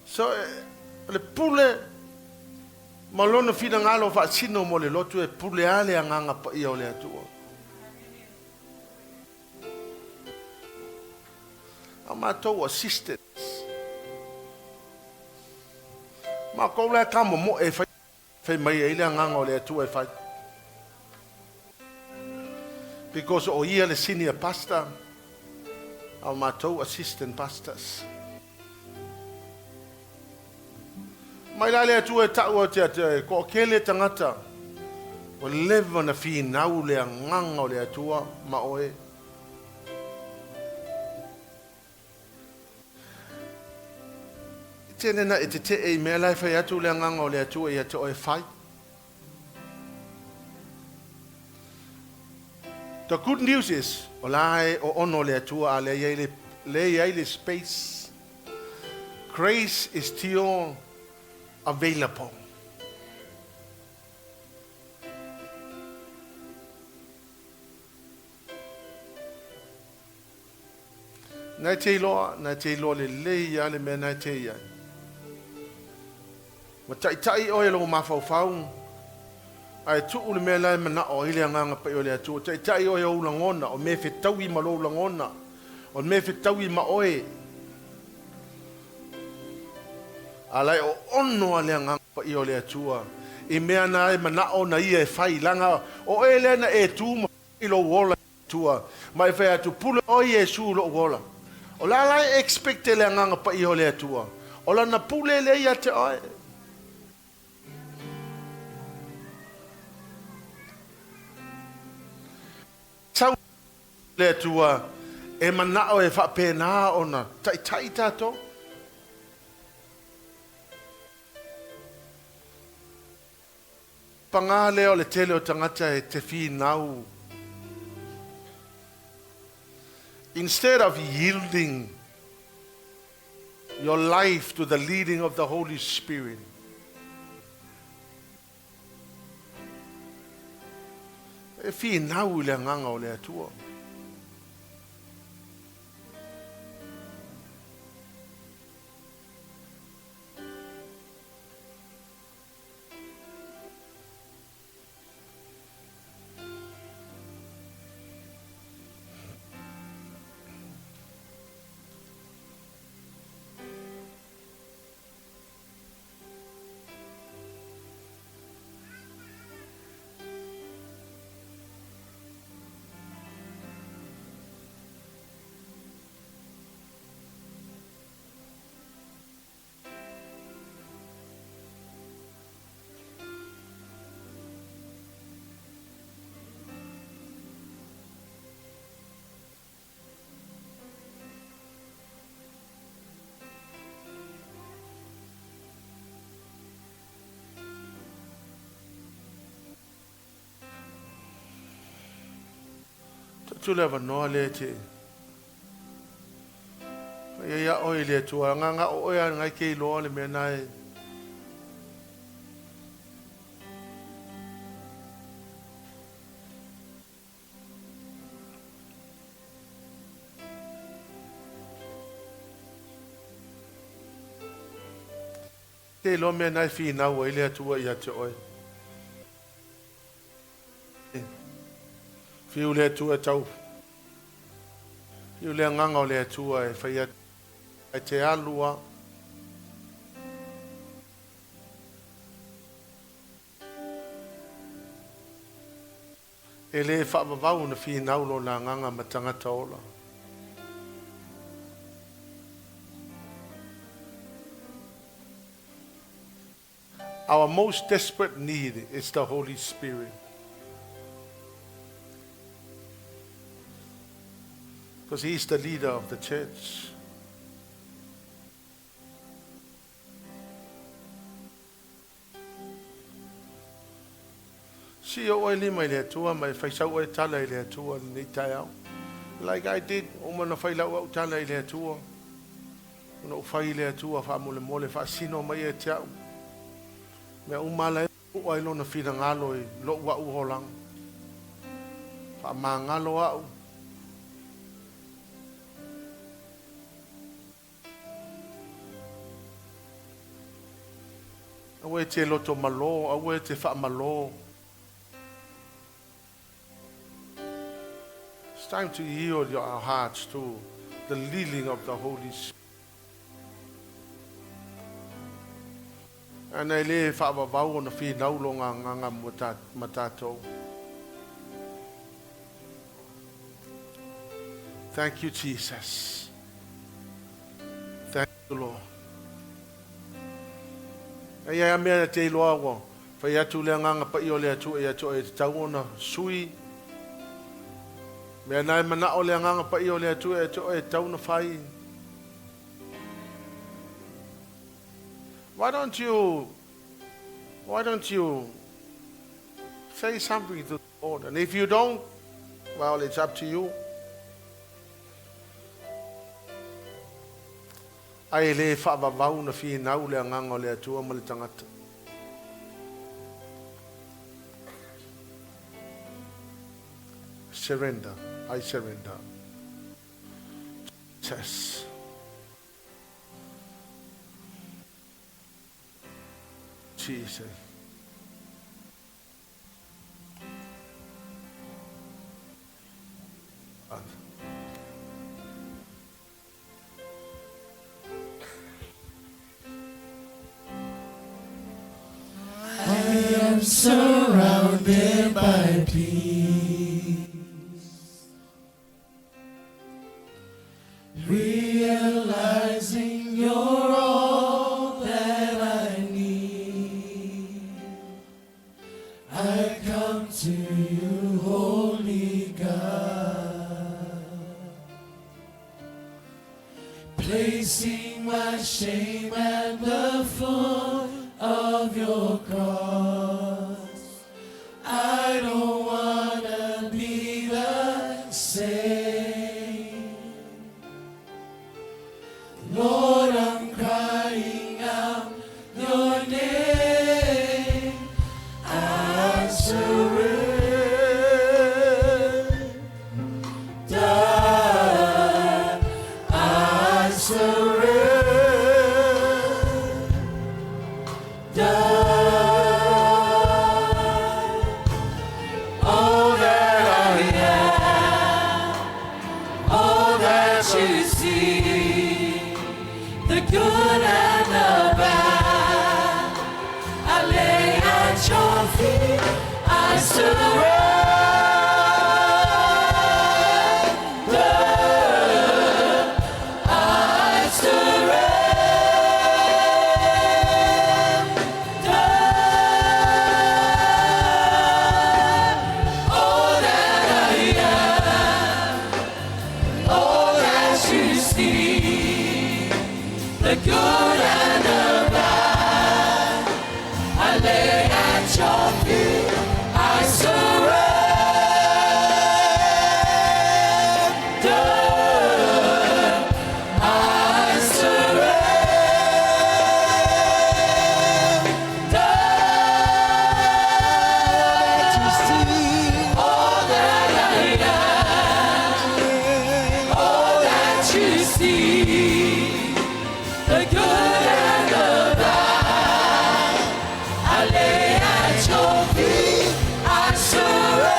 So, o le pule ma lona finagalo faasino mo le lotu e pule a le Agaga Paia o le Atua. A matou assistants. Matou la e kamomoe e fai fai mai ai le Agaga o le Atua e fai. Because o ia le senior pastor. A o matou assistant pastors. Mai la le Atua e ta'u atu ia te oe, to'atele tagata ua leva ona finau le Agaga o le Atua ma oe. E tele na e tete'e i mea la e fai atu le Agaga o le Atua ia te oe fai. The good news is, o la e oono le Atua a lea i le i ai le space. Grace is still available. Na e te iloa, na e te iloa lelei lava le mea na e te i ai. Ua taitai oe e lou mafaufau, ae tuu le mea la e manao ai le Agaga Paia o le Atua. Ua taitai oe e ou lagona, o mea e fetaui ma lou lagona, o le mea e fetaui ma oe. A la e oono lava le Agaga Paia o le Atua i mea na e manao na ia e fai, leaga o oe lea na e tu ma i lou ola i le Atua, ma e fai atu, Pule oe Iesu i lou ola. O le a la e expect e le Agaga Paia o le Atua? O Lana pule lea ia te oe. Sau le Atua e manao e faapena ona taitai tatou. Pagā lea o le tele o tagata e te finau. Instead of yielding your life to the leading of the Holy Spirit, e finau i le Agaga o le Atua. Atu le avanoa lea e te fai ai a oe i le Atua. Agaga o oe a ngai ke iloa le mea na e Te iloa mea na e finau ai le Atua ia te oe. Fiu le Atua e tau. Fiu le Agaga o le Atua e fai atu e te alu a. E le faavavau ona finau lona agaga ma tagata ola. Our most desperate need is the Holy Spirit. Because He is the leader of the church. Si o oe lima i le Atua ma e fai sau oe tala i le Atua lenei taeao. Like I did, uma na fai lau au tala i le Atua. Ona ou fai i le Atua faamolemole faasino mai ia te au. Mea uma ala e pu'a i lona finagalo i lo'u a'u olaga. Faamagalo a'u. Aua e te loto malō, aua e te faamalō. It's time to yield your hearts to the leading of the Holy Spirit. Ana e le faavavau ona finau lo agaga ma tatou. Thank you, Jesus. Thank you, Lord. E ia mea te iloa ua fai atu le agaga paia o le Atua ia te oe e tatau ona sui. Mea na e manao le agaga paia o le Atua ia te oe e tatau ona fai. Why don't you why don't you say something to the Lord? And if you don't, well, it's up to you. Ai e le faavavau na finau le agaga o le Atua ma le tagata. Surrender. I surrender. Jesus. Jesus. I am surrounded by peace, realizing you're all that I need. I come to you, holy God, placing my shame at the foot of your cross. I don't wanna be the same. Lord, I'm crying out your name. I surrender. I surrender. All that I am, all that you see, the good and the bad, I lay at your feet. I surrender. I surrender. All that I am, all that you see, the good and the bad, I lay at your feet. I surrender. I surrender. All that I am, all that you see, the good and the bad, I lay at your feet. I surrender.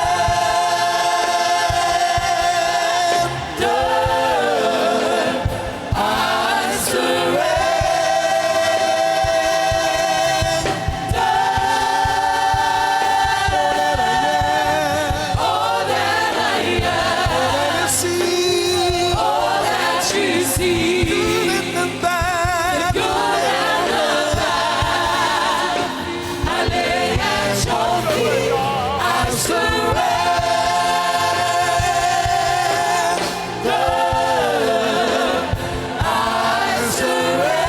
I surrender. All that I am, all that you see, the good and the bad, I lay at your feet. I surrender. I surrender.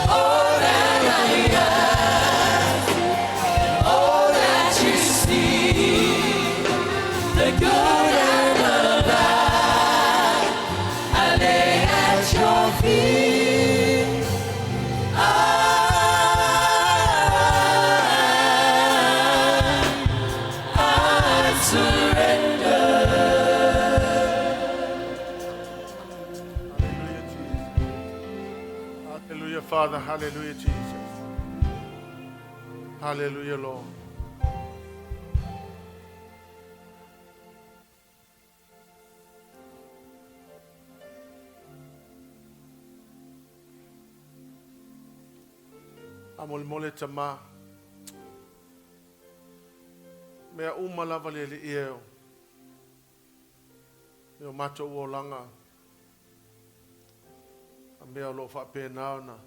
All that I am, all that you see, the good and the bad, I lay at your feet. I surrender. Hallelujah, Jesus. Hallelujah, Father. Hallelujah, Jesus. Hallelujah, Lord. Amolemole tama. Mea uma lava le Alii e o i o matou olaga a mea o lo o faapena ona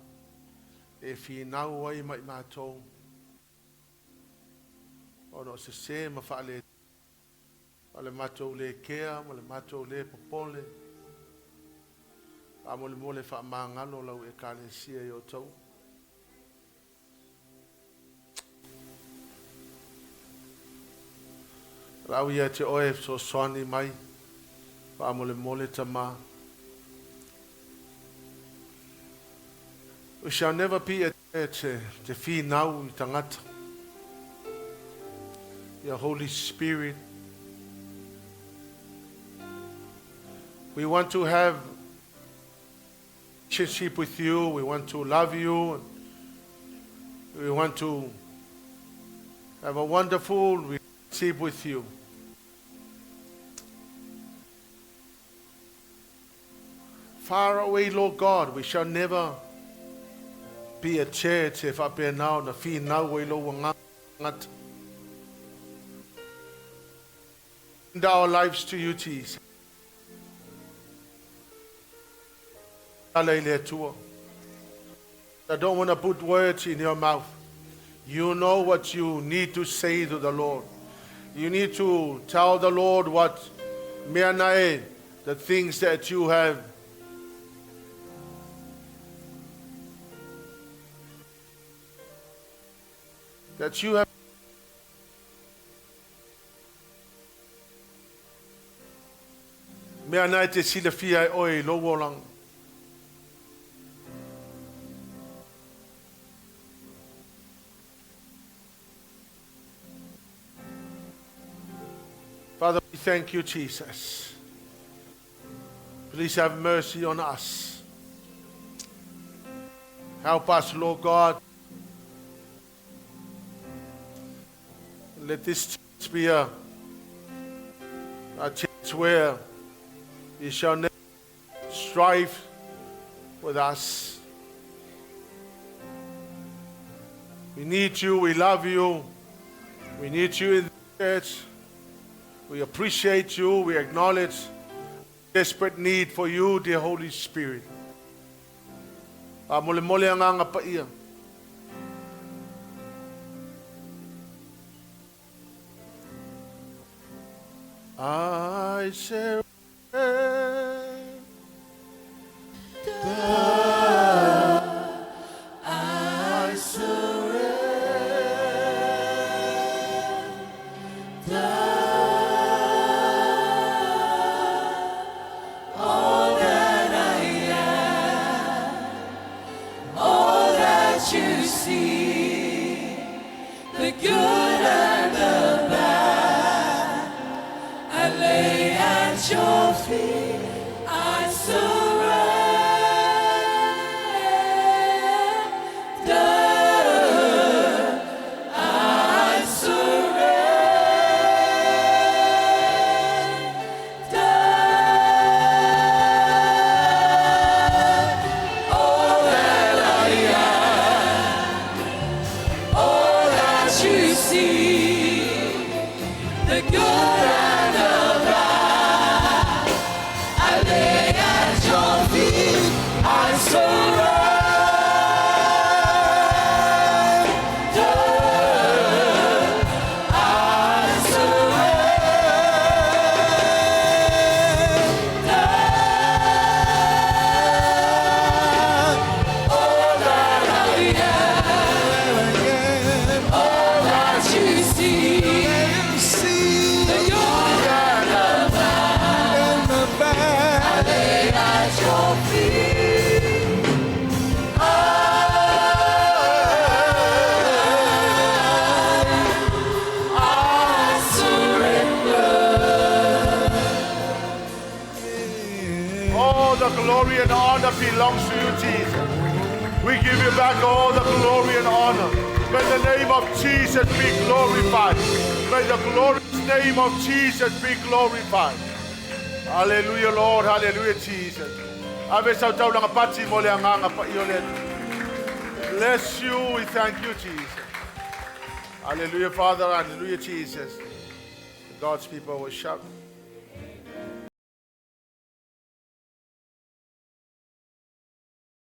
e finau ai ma i matou ona o sesē ma faale o le matou le kea ma le matou le popole. Faamolemole faamagalo lau Ekalesia i outou. Lau ia te oe e fesoasoani mai, faamolemole Tama. We shall never be a church e te finau i tagata. Your Holy Spirit. We want to have relationship with you. We want to love you. We want to have a wonderful relationship with you. Far away, Lord God, we shall never be a church e faapena ona finau ai lou Agaga. Render our lives to you, Jesus. Ala i le Atua. I don't want to put words in your mouth. You know what you need to say to the Lord. You need to tell the Lord what mea na e, the things that you have that you have mea na e te silafia e oe i lou olaga. Father, we thank you, Jesus. Please have mercy on us. Help us, Lord God. Let this church be a church where you shall never strive with us. We need you. We love you. We need you in the church. We appreciate you. We acknowledge desperate need for you, dear Holy Spirit. Faamolemole Agaga Paia. I surrender. I surrender all that I am, all that you see, the good and the bad, I lay at your feet. I surrender. I surrender all that I am, all that you see, the good and the bad, I lay at your feet. I surrender. I surrender all that I am, all that you see, the good and the bad, I lay at your feet. I surrender. All the glory and honor belongs to you, Jesus. We give you back all the glory and honor. May the name of Jesus be glorified. May the glorious name of Jesus be glorified. Hallelujah, Lord. Hallelujah, Jesus. Ave sau taulaga pati mo le Agaga Paia o le Atua. Bless you. We thank you, Jesus. Hallelujah, Father. Hallelujah, Jesus. God's people will shout.